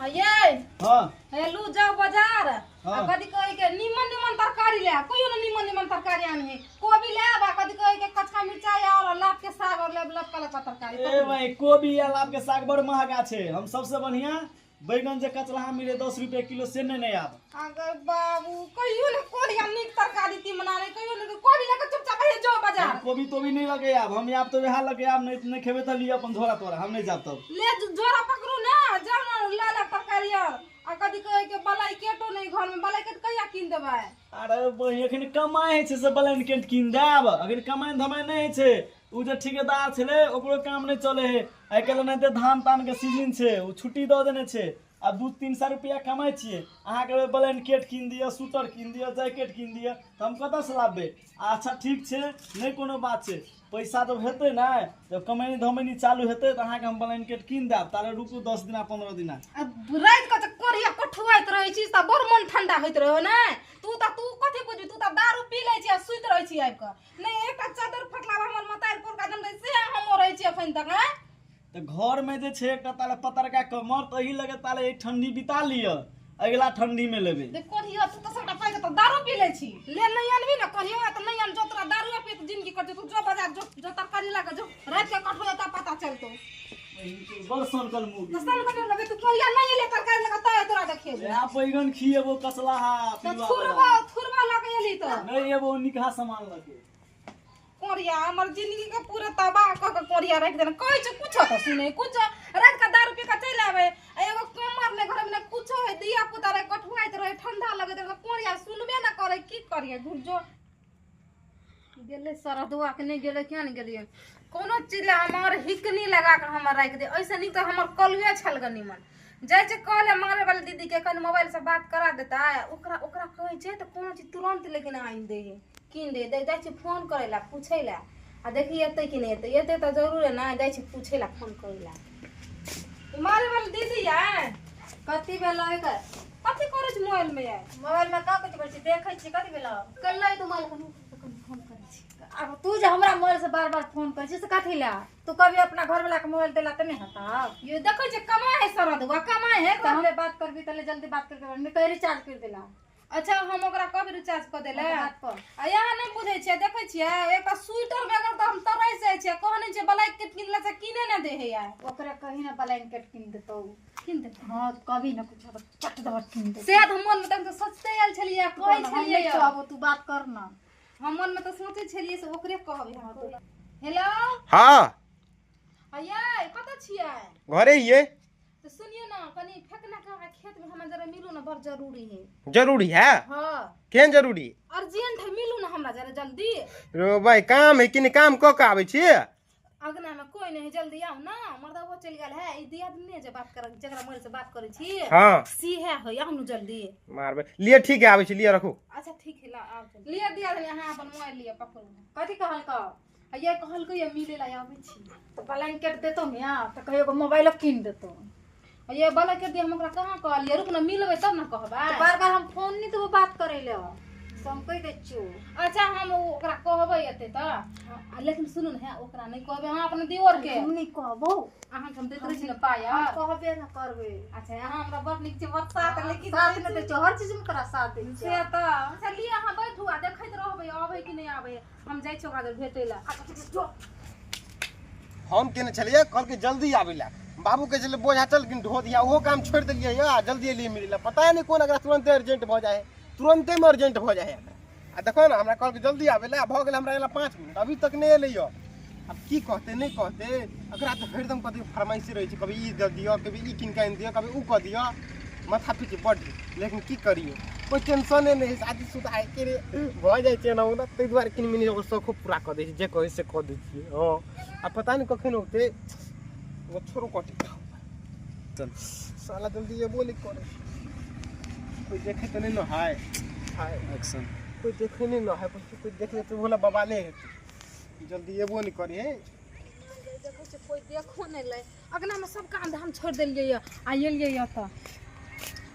ये हाँ हे लू जाओ बाजार। हाँ। आ कथी कहै के निमन निमन तरकारी ले आ। कहियो न निमन निमन तरकारी आनही, कोबी ले आब, आ कथी कहै के कचका मिरचाई और लाभ के साग और लेब लपका लपका तरकारी। ए भाई, कोबी या लाभ के साग बड़ महंगा छै। हम सबसे बढ़िया बैगन जे कचलाहा मिले 10 रुपये किलो से नहि आब। अगर बाबू कहियो न कोरिया नीक तरकारी तीमन आने, कहियो न कोबी लेके चुपचाप हे जो बाजार। हम कोबी तोबी नहीं लगे आब, हम आब तो वएह लगे आब, नहीं नहीं खेबे त लिअ अपन झोरा तोरा, हम नहीं जाब तब। ले झोरा पकड़ू ना, जाओ ना ला ला तरकारी और आ कथी कहै के बलाई केटो नहीं घर में, बलाई केट कहिया कीन देबै? अरे बहिन, एखन कमाइ होइ छै से बलाइन केट कीन देब, अखन कमाइ धमाइ नहि होइ छै। ओ जे ठेकेदार छलै ओकरो काम नहि चलै है आइ काल्हि, ओनाहिते धान तान के सीजन छै, ओ छुट्टी दऽ देने छै। आब 200-300 रुपया कमाइ छियै, अहाँके ब्लैंकेट कीन दिअ, स्वेटर कीन दिअ, जैकेट कीन दिअ, तऽ हम कतऽसँ लाबबै? अच्छा ठीक छै, नहि कोनो बात छै, पैसा जब हेतै ने, जब कमैनी धमैनी चालू हेतै तऽ अहाँके हम ब्लैंकेट कीन देब। ताले रुकू 10 दिना 15 दिना। आ राति कऽ जे कोरिया कोठुआइत रहै छी तऽ बड़ मन ठंडा होइत रहौ ने। तू तऽ तू कथी बुझबी, तू तऽ दारू पी लै छी आ सुति रहै छी आबि कऽ। नहि एकटा चादर फटला हमर मतारि पुरका देने रहै से हम ओढ़ै छी अखन तक। आँय तऽ घरमे जे छै एकटा ताले पतरका कमर, तऽ एही लगे ताले ई ठंडी बिता लिअ, अगिला ठंडी में लेबै। देख कोरिया, तू तऽ सबटा पाइ के तऽ दारू पी लै छी। ले नहि अनबी ने कहियो तऽ नहि अन, जो तोरा दारू पी तऽ जिंदगी कटतौ। तू जो बाजार जो, जो तरकारी लऽ कऽ जो, राति के कटबो तऽ पता चलतौ। बड़ सनकल मुँह। तऽ सनकल लगै तू कोरिया नहि एले तरकारी लऽ कऽ तऽ तोरा देखेबो। इएह बैगन खिएबो कसलाहा तऽ पिलुआ थुरबा बला। थुरबा लऽ कऽ एली तऽ नहि एबो निकहा सामान लऽ के। कोरिया हमर जिंदगी के पूरा तबाह कऽ के कोरिया राखि देने। कहै छै कुछो तऽ सुनै कुछो, राति के दारू पी कऽ चलि आबै, आ एगो कमर नहि घर में नहि कुछो है, धिया पुता रहे कठुआइत रहे, ठंडा लगैत रहे, कोरिया सुनबे न करे। की करिए? धुर जो गेलै सरदुआ के नहि गेलै, किया नहि गेलियै? कोनो चीज लए हमर हिकनी लगा कऽ हमर राखि दे। ऐसे नीक तऽ हमर कलुए छल ग निमन। जाइ छै कहले मारे वाली दीदी के कनि मोबाइल से बात करा देता। ओकरा ओकरा कहै छै तऽ कोनो चीज तुरंत लेकिन आनि दे है, कीन दे दे। जाइ छै फोन करै लए पूछै लए, आ देखी एतै कि नहि एतै। एतै तऽ जरूरे ने। जाइ छै पूछै लए, फोन करै लए। ई मारे वाली दीदी आय। कथी भेलै एकर? कथी करै छै मोबाइल में? आय मोबाइल में का कुछ करै छी, देखै छी। कथी भेलै? कल्ले तो मोबाइल कनि कनि फोन करै छी। आब तू जे हमरा मोबाइल से बार बार फोन करै छी से कथी लए? तू कभी अपना घर वाला के मोबाइल देला तऽ नहि हेतौ? ये देखै छै कमाइ है सरदुआ, कमाइ है। तऽ हमे बात करबी तले जल्दी बात करके नहि तऽ रिचार्ज कर देला। अच्छा हम ओकरा कभी रिचार्ज कऽ देले? बात कर। आ यहाँ नहि बुझै छियै, देखै छियै एकटा स्वेटर बगैर तऽ हम तरसि जाइ छियै। कहने छियै ब्लैंकेट कीन ले से कीने नहि दै है यार। ओकरा कही ना ब्लैंकेट कीन देतौ। कीन देतौ? हाँ, कभी ना कुछ तो चट दबा कीन देतौ। से तऽ हम मनमे तऽ सोचते आयल छलियै, कहै हम छलियै नहि कहबो, तू बात कर ना। हम मनमे तऽ सोचै छलियै से ओकरे कहबै हम। हेलो। हाँ। अयै कतऽ छियै? घरे हियै। तो सुनियो ना, कनी फेकना के अहाँ खेत में हमरा जरा मिलू ना, बड़ जरूरी है। जरूरी है? हाँ। केहन जरूरी? अर्जेंट है, मिलू ना हमरा जरा जल्दी। रो भाई, काम है कि नहीं? काम कऽ के आबै छी। अगना में कोई नहीं, जल्दी आओ ना। मर्दवा चलि गेल है। ई दिया ने जे बात कर, जकरा मोबाइल से बात करै छी। हाँ। सी है हो, आओ ना जल्दी। मारबै लिए, ठीक है, आबै छी, लिए रखू। अच्छा ठीक है, ला आओ जल्दी। लिअ दिया दनी, अहाँ अपन मोबाइल लिअ, पकड़ू। कथी कहलकौ? आ ये कहलकै ये मिले ला आबै छी। तऽ ब्लैंकेट देतौ ने तऽ कहियो के मोबाइलो कीन देतौ। आ ये ब्लैंकेट दिया, हम ओकरा कहाँ कहलियै? रुक ना, मिलबै तब ना कहबै। तऽ बार बार हम फोन नहि देबो बात करै लए से हम कहि दै छियौ। अच्छा हम ओकरा कहबै एतै तऽ। आ लेकिन सुनू ने, हे ओकरा नहि कहबै अहाँ अपना दियोर के। हम नहि कहबौ। अहाँके हम दैत रहै छी ने पाइ। हम कहबे ने करबै। अच्छा अहाँ हमरा बड़ नीक छै, बड़ साथ लेकिन साथ नहि दै छियौ, हर चीज मे तोरा साथ दै से छियौ। तऽ अच्छा लिअ, अहाँ बैठू आ देखैत रहबै अबै कि नहि आबै। हम जाइ छी ओकरा जर भेटै लए। अच्छा ठीक छै, जो। हम केने छलियै, कहलकै जल्दी आबै लए। बाबू कहै छलै बोझा चल लेकिन ढो दिया, ओहो काम छोड़ि देलियै यऽ आ जल्दी एलियै मिलै लए। पता नहि कोन एकरा तुरन्ते अर्जेंट भऽ जाइ है, तुरन्तेमे अर्जेंट भऽ जाइ है। आ देखो ने, हमरा कहलकै जल्दी आबै लए, भऽ गेल हमरा अयला 5 मिनट, अभी तक नहि एलै यऽ। आब की कहतै नहि कहतै एकरा तऽ हरदम कथी फरमाइशी रहै छै, कभी ई दऽ दिअ, कभी ई कीन कऽ आनि दिअ, कभी ओ कऽ दिअ। माथा पीटी बड्ड, लेकिन की करियै, कोइ टेंशने नहि हइ। शादीशुदा हइ कि रे भऽ जाइ छै एना ओना, ताहि दुआरे कनि मनि ओकर शौखो पूरा कऽ दै छियै, जे कहै से कऽ दै छियै। हँ, आ पता नहि कखन औतै। छोड़ू, कटै चल। साला जल्दी एबो नहि करै, कोइ देखै तऽ नहि ने हइ। हाय। एक्शन। कोइ देखै नहि ने हइ, कोइ देख लेतै भोला बबाले हेतै। जल्दी एबो नहि करै हइ। देखै छियै कोइ देखो नहि लै। अगनामे सब काम धाम छोड़ि देलियै यऽ आ एलियै यऽ तऽ।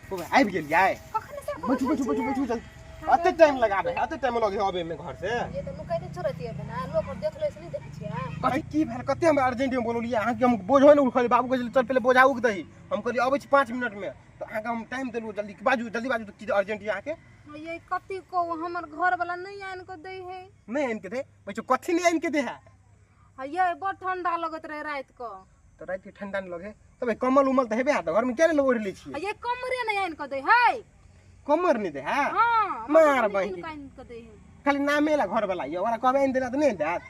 ओ भाइ, आबि गेलियै? कखन से बैठू बैठू बैठू बैठू जल्दी। अते टाइम लगाबे है, अते टाइम लगे अबे में घर से? ये तऽ नुकाइते छोड़तियै ना, लोक देख लै से नहि देखै छियै। कथी की भेल? कते हमरा अर्जेंट में बोललियै अहाँके? हम बोझो नहि उठल। बाबू कहै छलै चल पहिले बोझा उग दही। हम कहलियै अबै छी 5 मिनट में। तऽ अहाँके हम टाइम देलहुँ, जल्दी बाजू, जल्दी बाजू। तऽ की अर्जेंट यऽ अहाँके? ये कथी कहू, हमर घर वाला नहीं आनि के दै है। नहि आनि के दे? पैसा कथी नहि आनि के दे है? आ ये बड़ ठंडा लगैत रहे राति के। तऽ राति के ठंडा नहि लगे तब कम्बल उम्बल तऽ हेबे हैत घरमे, किया नहि ओढ़ि लै छियै? आ ये कमरे नहीं आनि के दै है। कमर नहि दे है? हाँ। मार बहिन। आनि के दै है। खाली नामे ला घर वाला यऽ, ओकरा कहबै आनि देला तऽ नहि देत।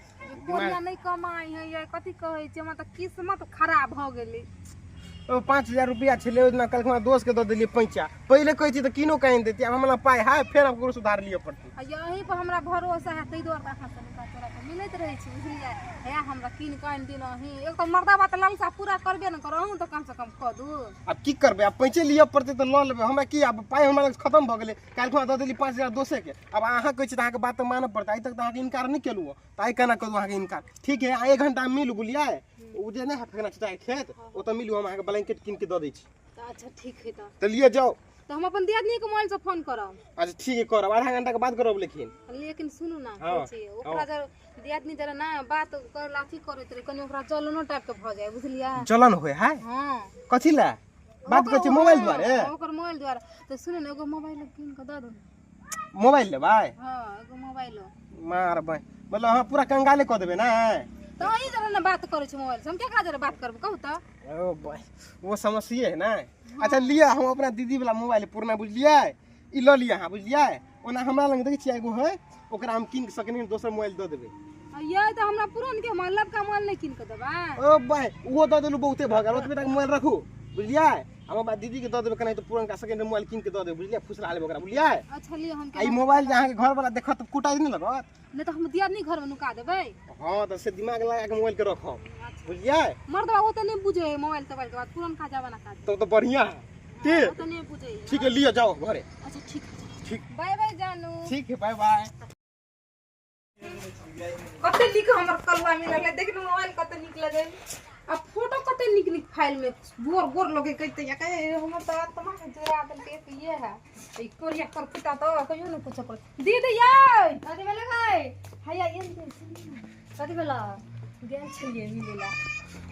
कोरिया नहीं कमाई है। ये कथी कहै छै, हमर तऽ किस्मत खराब भऽ गेलै। ओ 5000 रुपया छलै, ओहि दिना काल्हि हमरा दोस्तके दऽ देलियै पैसा। पहिले कहै छी तऽ किनो के आनि दैतियै। आब हमरा पाइ है, फेर आब ककरो सुधार लिअ पड़तै। आ यही पर हमरा भरोसा है, ताहि दुआरे अहाँ से नुका चोरा के मिलैत रहै छी, बुझलियै? हे हमरा कीन कऽ आनि दिन अहीं। एक तऽ मर्दाबा तऽ लालसा पूरा करबे ने करू, अहूँ तऽ कमसँ कम कऽ दू। आब की करबै? आब पैसे लिअ पड़तै तऽ लऽ लेबै। हमरा की, आब पाइ हमरा लग खतम भऽ गेलै। काल्हि खुना दऽ देलियै 5000 दोसेके। आब अहाँ कहै छी तऽ अहाँके बात तऽ मानऽ पड़तै। आइ तक तऽ अहाँके इनकार नहि केलहुँ, तऽ आइ केना करू अहाँके इनकार? ठीक है, अहाँ 1 घंटा मिलू, बुझलियै? ओ जे नहि है फकना चाचा के खेत, ओतऽ मिलू, हम अहाँके ब्लैंकेट कीन के दऽ दै छी। तऽ अच्छा, ठीक है तऽ। तऽ लिअ, जाउ। तऽ हम अपन दियादनीके मोबाइलसँ फोन करब। अच्छा, ठीक है, करब। आधा घंटा के बाद करब लेकिन। लेकिन सुनू ना। हाँ। कहै छी, ओकरा जर दियादनी जरा ना बात कर अथी करैत रहे, कनि ओकरा जलनो टाइप के भऽ जाय, बुझलियै? जलन होइ है? हाँ। कथी लए बात करै छी मोबाइल द्वारे? हाँ, ओकर मोबाइल द्वारा। तऽ सुनू ने, एगो मोबाइल कीन कऽ दऽ दू। मोबाइल लेबै? हाँ, एगो मोबाइलो। मार बहिन, मतलब अहाँ पूरा कंगाले कऽ देबै ने? तऽ अहीं जरा ने बात करै छी मोबाइल से, हम केकरा जरा बात करबै, कहू तऽ? ओ भाई, वो समस्ये है ना। अच्छा लिअ, हम अपना दीदी वाला मोबाइल पुरना, बुझलियै, ई लऽ लिअ अहाँ, बुझलियै? ओना हमरा लग देखै छियै एगो है, ओकरा हम कीन के सेकेंड दोसर मोबाइल दऽ देबै। आ ये तऽ हमरा पुरान के मोबाइल, लबका मोबाइल नहि कीन कऽ देबै? ओ भाई, ओहो दऽ देलू बहुते भऽ गेल। ओतबे तक मोबाइल रखू, बुझलियै? हम अपना दीदी के दऽ देबै केनाहितो, पुरनका सेकेंड मोबाइल कीन के दऽ देबै, बुझलियै? फुसला लेबै ओकरा, बुझलियै? अच्छा लिअ, हम आ ई मोबाइल जे अहाँके घर वाला देखत तऽ कुटाइ नहि लगत? नहि तऽ हम दियादनी घरमे नुका देबै। हाँ, तऽ से दिमाग लगा के मोबाइल के रखब, बुझलियै? मर्दबा ओ तऽ नहि बुझै है मोबाइल तोबाइल के बात, पुरनका जमाना का। तब तऽ बढ़िया है ठीक। ओ तऽ नहि बुझै है। ठीक है, लिअ, जाओ घरे। अच्छा, ठीक है। ठीक। बाय बाय जानू। ठीक है, बाय बाय। कते नीक हमर कलुआ मिलल है। देख मोबाइल कते नीक लगे आ फोटो कते नीक नीक फाइल में गोर गोर लगे। कहते या कहे हमर तऽ आत्मा के जोड़ा देलकै। एक ये है ई कोरिया कर पुता तो कहियो न कुछ कर दीदी यै। कथी भेलै गै? हैया एन दे, सुनी ना। कथी भेलै? गेल छलियै मिले ला।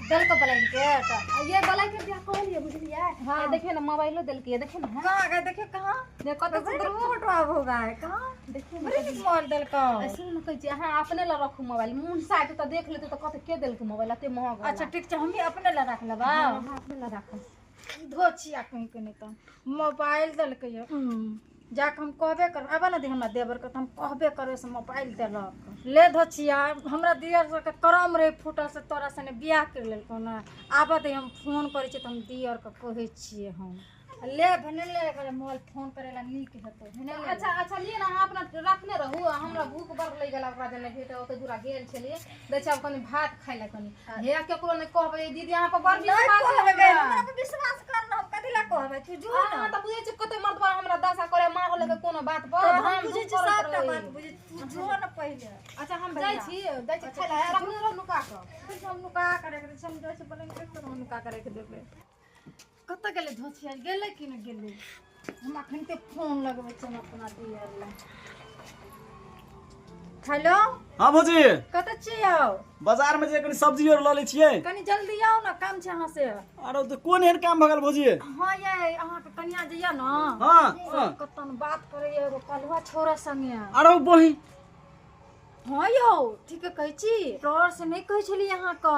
देलको ब्लैंकेट? आ ये ब्लैंकेट दिया कहलियै, बुझलियै? हाँ। आ देखियौ ने, मोबाइलो देलकै, देखियौ ने। कहाँ गए? देखियो कहाँ। देख कते सुंदर फोटो आब होगा है कहाँ? देखियौ ने। बड़ी नीक मोबाइल देलको। सुनू ने, कहै छी अहाँ अपने ला रखू मोबाइल। मुन साइड तऽ देख लेतै तऽ कहतै के देलकै मोबाइल एते महग वाला? अच्छा, ठीक छै, हम भी अपने ला राख लेबै। हाँ, अपने ला राखू। धो छिया कहीं के नहीं तऽ मोबाइल देलकै यऽ। जाके हम कहबे करब, आबऽ ने दे हमरा देवरके तऽ हम कहबे करबै से मोबाइल देलक। ले धोछिया, हमरा दियर सबके करम रहे फूटल से तोरा सने बियाह करि लेलकौ ने। आबऽ दे, हम फोन करै छियै तऽ हम दियरके कहै छियै हम। ले भने ले, एकरा मोबाइल फोन करै ला नीक हेतौ, भने ले। अच्छा अच्छा, लिए ने, अहाँ अपना रखने रहू। आ हमरा भूख बड़ लागि गेल, ओकरा जेना भेट ओते दूरा गेल छलियै। दै छै आब कनि भात खाइ लए कनि। हे केकरो नहि कहबै दीदी, अहाँ पर बड़ नहि विश्वास कहबै है गै, हमरा। हमरा पर विश्वास कर ने, हम कथी ला कहबै? तू जो ने। अहाँ तऽ बुझै छियै कते मर्दबा हमरा दशा करे मारऽ लगे कोनो बात पर। तऽ हम हम बुझै धूप छी करैत सबटा रहै। बात बुझै छी, तू जो ने पहिले। अच्छा, हम जाइ छी, जाइ छी खाइ लए। रखने रहू नुका कऽ। हम नुका के राखि दै छी, हम जाइ छी ब्लैंकेट पर हम नुका के राखि देबै। कतऽ गेलै धोछिया? गेलै कि नहि गेलै? हम अखन ते फोन लगबै छी हम अपना दियर लए। हेलो। हाँ भौजी। कतऽ छी आउ? बाजार में जे कनि सब्जी और लऽ लै छियै। कनि जल्दी आउ ने, काम छै अहाँ से। आरो तऽ कोन एहन काम भऽ गेल भौजी? हाँ ये, अहाँके कनिया जे यऽ ने, हाँ हाँ कतन बात करैया एगो कलुआ छोरा संगे। आरो बही। हाँ यौ, ठीक कहै छी, डर से नहि कहै छलियै अहाँके।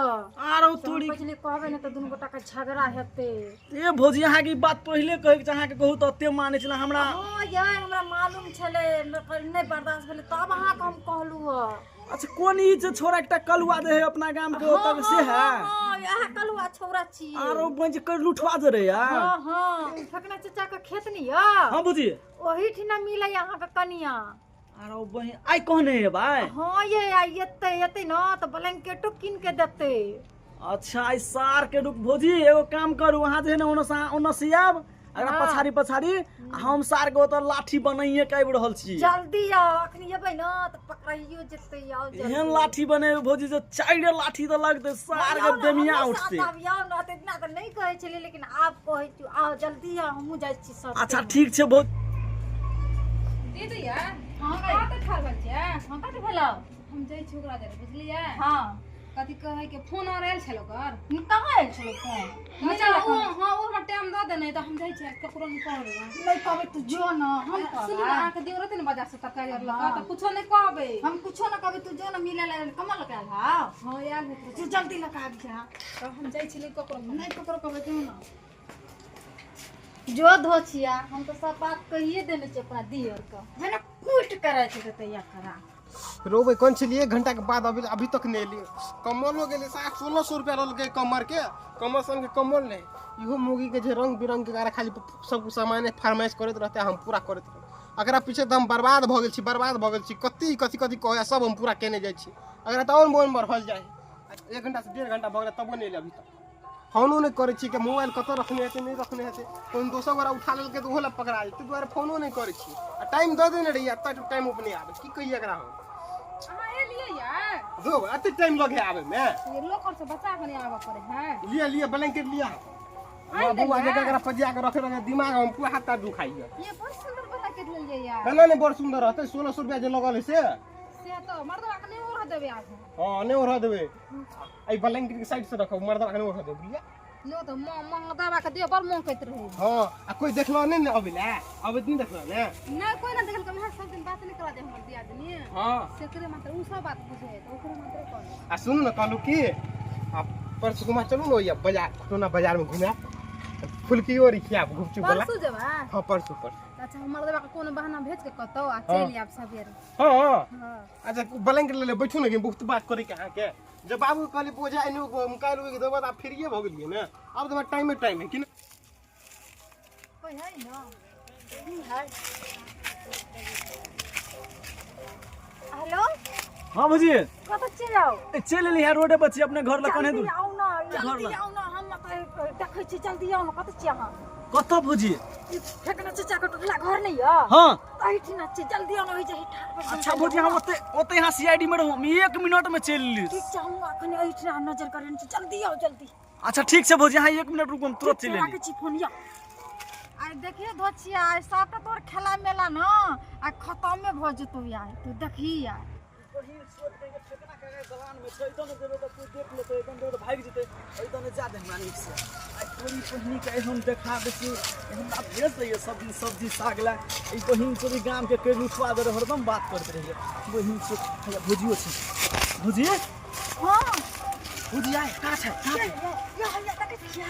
आरो हम तोरी। कहै छलियै कहबै ने तऽ दुनू गोटा के झगड़ा हेतै। ए भौजी, अहाँके ई बात पहिले कहै के छै। अहाँके कहू तऽ एते मानै छलै हमरा। हाँ यै, हमरा मालूम छलै, नहि बर्दाश्त भेलै तब अहाँके हम कहलहुँ हँ। अच्छा, कोन ई जे छोरा एकटा कलुआ जे है अपना गाम के ओतऽ से है? हाँ, इएह कलुआ छौड़ा छी। आरो बंज कर लुठवा जे रहे यार। हाँ हाँ, फकना चाचा के खेत नहीं यऽ? हाँ भौजी। ओही ठिना मिलै अहाँके कनिया। आरो बहिन, आइ कहने हे भाई? हाँ ये, आइ एतै, एतै ने तऽ ब्लैंकेटो कीन के देतै। अच्छा, आइ सार के रुक भौजी, एगो काम करू, अहाँ जे है ने ओने से ओने से आयब अगर पछाड़ी पछाड़ी, आ हम सार के ओतऽ लाठी बनाइए के आबि रहल छी। जल्दी आउ, अखनी एबै ने तऽ पकड़ाइयो जेतै, आउ जल्दी। एहन लाठी बनेबै भौजी जे चारि लाठी तऽ लगतै सार के आउ ने, देमिया हमरो उठतै। साथ आब आउ ने, तऽ इतना तऽ नहि कहै छलियै लेकिन आब कहै छी, आउ जल्दी आउ, हमहूँ जाइ छी सब। अच्छा, ठीक छै भौजी। दीदी यै। हाँ गै। कतऽ ठाढ़ भेल छियै? हाँ, कथी भेलौ? हम जाइ छी ओकरा जरे, बुझलियै? हाँ। कथी कहै के फोन आर आयल छल ओकर? कहाँ आयल छलै फोन? अच्छा ओ हाँ, ओ हमरा टाइम दऽ देने तऽ हम जाइ छियै, ककरो नहि कहबै। नहि कहबै, तू जो न, हम सुनू ने, कहबै। अहाँके दियौ रहतै ने बाजार से तरकारी आर लऽ कऽ तऽ कुछो नहि कहबै। हम कुछो न कहबै, तू जो न मिले ला। कमल लऽ के आयल हौ? हाँ, आयल हेतै। तू जल्दी लऽ के आबि जा। तऽ हम जाइ छी, नहि ककरो कहबै। नहि ककरो कहबै, जो न, जो धोछिया। हम तऽ सब बात कहिए देने छियै अपना दियर के, जेना कूट करै छै तऽ एकरा रोबे कोन छलियै 1 घंटा के बाद अभी अभी तक नहि एलियै। कम्बलो गेलै सात 1600 रुपया रहलकै कमर के, कमर सन के कम्बल नहि। इहो मुगी के जे रंग बिरंग के गारा खाली सब सामान्य फरमाइश करैत रहते, हम पूरा करैत रहबै। एकरा पीछे तऽ हम बर्बाद भऽ गेल छी, बर्बाद भऽ गेल छी। कथी कथी कथी कहै सब हम पूरा केने जाइ छी। एकरा तऽ आओर मोन बढ़ल जाइ। 1 घंटा से 1.5 घंटा भऽ गेलै, तबो नहि एलै अभी तक। फोनो नहि करै छी कि मोबाइल कतऽ रखने हेतै, नहि रखने हेतै, कोनो दोसर गोरा उठा लेलकै तऽ ओहो लए पकड़ा जेतै, ताहि दुआरे फोनो नहि करै छी। आ टाइम दऽ देने रहियै, एतऽ टाइम पर नहि आबै। की कहियै एकरा हम? अहाँ एलियै यै? दो एते टाइम लगे आबैमे? ये लोक से बचा के नहि आबऽ पड़े है। लिअ लिअ, ब्लैंकेट लिअ। हमरा बौआ जकाँ एकरा पजिया के रखे रखे दिमाग हम पूरा हाथ ताथ दुखाइए। ये बड़ सुंदर ब्लैंकेट लेलियै यै। केना नहि बड़ सुन्दर रहतै, 1600 रुपया जे लगल है से। से तऽ मर्दवा के नहि ओढ़ देबै आब। हँ, नहि ओढ़ऽ देबै। एहि ब्लैंकेट के साइड से रखब, मर्दवा के नहि ओढ़ऽ देबै, बुझलियै? लो तऽ मर्दवा के देह बड़ महकैत रहै। हँ, आ कोइ देखलो नहि ने अबै लए? अबैत नहि देखलो ने? नहि, कोइ नहि देखलकै। हम सब दिन बात नहि करा दे हमर दियादनी। हँ, सेकरे मात्र उ सब बात बुझै है तऽ ओकरे मात्र कहै। आ सुनू ने, कहलहुँ की आ परसू घुमा चलू ने ओहि बाजार, खुटौना बाजारमे घुमायब, फुलकियो आर खियाब घुपचुप वाला। परसू जेबै? हँ, परसू परसू। अच्छा, हमर देबा के कोनो बहाना भेज के कतौ आ चलि आयब सबेरे। हँ हँ। हँ। अच्छा, ब्लैंकेट ले ले, बैठू ने, बहुत बात करैके अहाँके। जब बाबू कहली बोझा एने काल्हि उगि देबऽ तऽ आब फ्रीए भऽ गेलियै ने, आब तऽ हमरा टाइमे टाइम है कि ने। कोइ है न? की है? हेलो। हाँ भौजी। कतऽ चलि आउ? ए, चलि एली है, रोडे पर छी, अपने घर लग कने जल्दी दूर। आउ न, जल्दी लग। आउ न, हम तऽ देखै छी, जल्दी आउ न। कतऽ छी अहाँ? कतऽ भौजी? ई फेकना चचा के टुटला घर नहि यऽ? हाँ। एहिठिना छी, जल्दी आउ न, ओहि जे ठाढ़ पर। अच्छा भौजी, हम ओते ओते यहाँ सीआईडी में रहू, हम 1 मिनट में चलि एली। ठीक छै, हम अखन एहिठिना नजर करेने छी, जल्दी आउ, जल्दी। अच्छा ठीक छै भौजी, अहाँ 1 मिनट रुकू, हम तुरंत चलि एली। राखै छी फोन यऽ। आइ देखिए धोछिया, आइ सबटा तोर खेला मेला न आ खतमे भऽ जेतौ यार, तू देखही यार। बहिन छोट कहीं फेकना काका दलान में छै, एकदम जेबै तऽ कोइ देख लेतै, एकदम देबै तऽ भागि जेतै। एकदम जा दे हमरा नीक से। आइ तोरी बहिनी के हम देखा दै छी। हमरा भेज दैए सब दिन सब्जी साग लए। ई बहिन चोरी गाम के कहि उठवा दे, हरदम बात करैत रहैए बहिन चोर। हैया भुजियो छै, भुजी। हँ। भुजी आइ का छै, का छै? या हैया देखै छियै,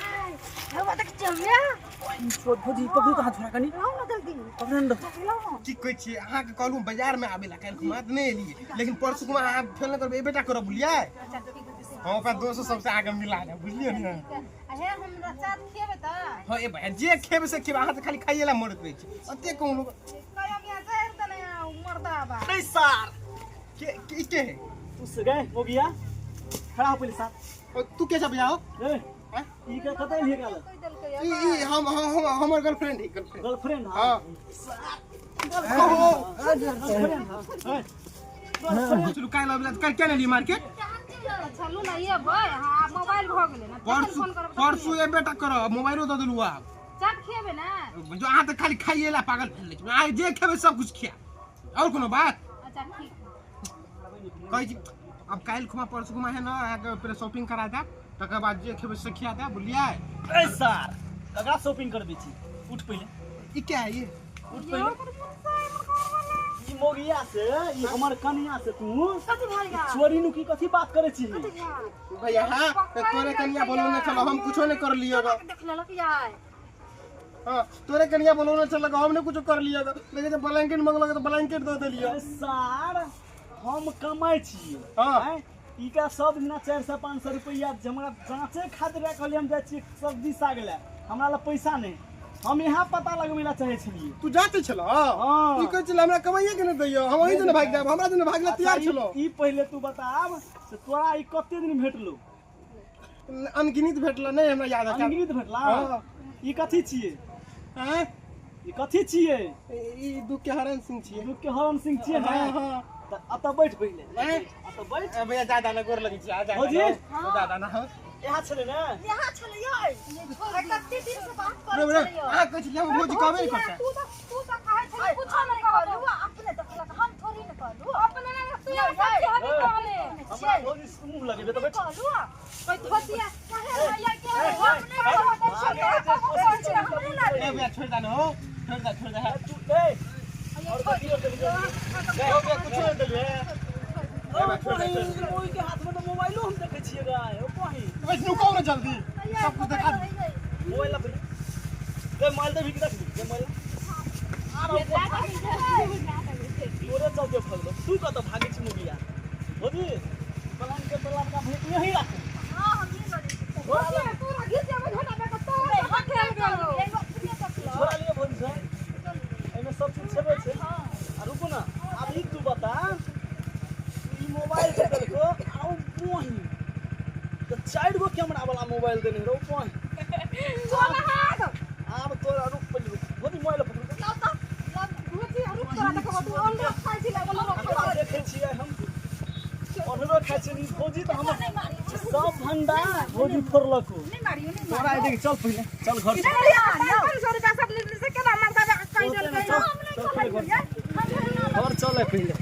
हौवा देखै छियै हौवा। बहिन चोर, भुजी पकड़ू तऽ हाथ थोड़ा कनि। लाउ न जल्दी। पकड़े ने। लाउ न। की कहै छियै, अहाँके कहलहुँ बाजारमे आबै लए, काल्हि खुमा तऽ नहि एलियै, लेकिन परसू खुमा अहाँ फेर नहि करबै, एबेटा करब, बुझलियै? हम ओकरा दोस्त सबसँ अहाँके मिला देब, बुझलियै ने? आ हे, हमरा चाट खिएबै तऽ? हँ, ए भैया, जे खेबै से खेबै, अहाँ तऽ खाली खाइए लए मरैत रहै छी। एते कहूँ लोक कयम या जहर देने मर्दाबा। नहीं सार। के के के है? तू से गए मोगिया, खड़ा हो पहले साथ। ओ, तू के सब जाओ? ए। हैं? ई के कतऽ एलियै काल? कोइ देलकै? ई ई हम हम हम हमर गर्लफ्रेंड है, गर्लफ्रेंड। गर्लफ्रेंड? हाँ। गर्लफ्रेंड। हाँ। चलू, काल्हि आबै लए, काल्हि किया नहि एलियै मार्केट? चलू ने एबै। हाँ, मोबाइल भऽ गेलै ने, तखन परसू फोन करब। परसू एबे टा करब, मोबाइलो दऽ देलहुँ आब। चाट खिएबै ने? जो अहाँ तऽ खाली खाइए लए पागल भेल रहै छी। अहाँ जे खेबै सब कुछ खिया, आओर कोनो बात? अच्छा ठीक। कहै छी आब काल्हि खुमा परसू खुमा है ने, अहाँके पहिले शॉपिंग करा देब, तकर बाद जे खेबै से खिया देब, बुझलियै? ए सार, ककरा शॉपिंग करबै छी? उठ पहिले। ई क्या है ये? उठ पहिले। ई मोगिया से, ई हमर कनिया से तू कथी भेल या? चोरी नुकी कथी बात करै छी? भैया, हाँ तऽ तोरे कनिया बोलौने छलौ, हम कुछो नहि कर लियो ग। देख लेलक यार। हाँ, तोरे कनिया बोलौने छलक, हम नहि कुछो कर लियो ग, लेकिन जब ब्लैंकेट मंगलक तऽ ब्लैंकेट दऽ देलियो। अरे सार, हम कमाइ छियै। हाँ। आँय? ई का सब दिना 400 500 रुपैआ जे हमरा जाँचे खातिर राखल। हम जाइ छियै सब्जी साग लए, हमरा लग पैसा नहि। हम यहाँ पता लगबै लए चाहै छलियै। तू जाते छल? हाँ। ई कहै छल हमरा कमाइए के नहि दैयो, हम अहीं से भागि जायब, हमरा से भागि ला तैयार अच्छा, छलो। ई पहिले तू बताब से तोरा ई कते दिन भेटलो? अनगिनत भेटल, नहि हमरा याद है। अनगिनत भेटला? हाँ। ई कथी छियै? आँय? ई कथी छियै? ई दुख के हरण सिंह छियै। दुख के हरण सिंह छियै ने? हाँ हाँ। तऽ एतऽ बैठ पहिले। आँय? एतऽ बैठ। ए भैया, जादा ना गोर लगै छी, आ जा। भौजी? दादा ना, हाँ। यहाँ छलै ने? यहाँ छलै यै, कते दिन से बात रे करै रे छलै। अहाँ कहै छलियै हम भौजी कहबे नहि करतै। तू तऽ कहै छली कुछो नहि कहलू, कहलू। अपने देखलक, हम थोड़ी ने कहलू। अपने ने तू सच्ची हबी कहले। हमरा भौजी से मुँह लगेबे। बैठबे तऽ बैठ। कहलू आ कोई धोतिया कहे भैया के हम नहीं कहब ना। ए भैया छोड़ दा न हो, छोड़ दा, छोड़ दा। तू ए और कथी देलियै? हो भैया कुछो नहीं देलियै। ओ बहिन, ओहि के हाथ में तऽ मोबाइलो हम देखै छियै गाय। ओ बहिन, बस नुकाओ ना जल्दी, सब कुछ देखा दे। मोबाइल ला पहिले। ए मोबाइल दे भी रख दे मोबाइल। तोरे चलते फगलो। तू कतऽ भागै छी मुगिया? भौजी, पलंग के तलाब का भेट यहीं राखू। धोतिया तोरा घिच जाबे झोटा पे के तोरा खेल गेलो। छोड़ा लिअ भौजी से। एहिमे सब चीज छेबे छै। आ रुकू ना, आब ई तू बता, ई मोबाइल जे देलको आ ओ बहिन तऽ 4 गो कैमरा वाला मोबाइल देने रहो बहिन। चल हाथ। आब तोरा रुक पहिले, रुक भौजी, मोबाइल पकड़ू। धोतिया रुक, तोरा देखबो तू अंडा खाइ छी लागल। हम देखै छियै, हम अनरो खाइ छियै। भौजी तऽ हमर सब भंडार भौजी फोड़लको। नहीं मारियो, नहीं। तोरा आइ देख, चल पहिले, चल घर चल। 500 रुपया सब ले से केना मारता कहि देलकै। चल, चल पहिले घर, घर चल पहिले।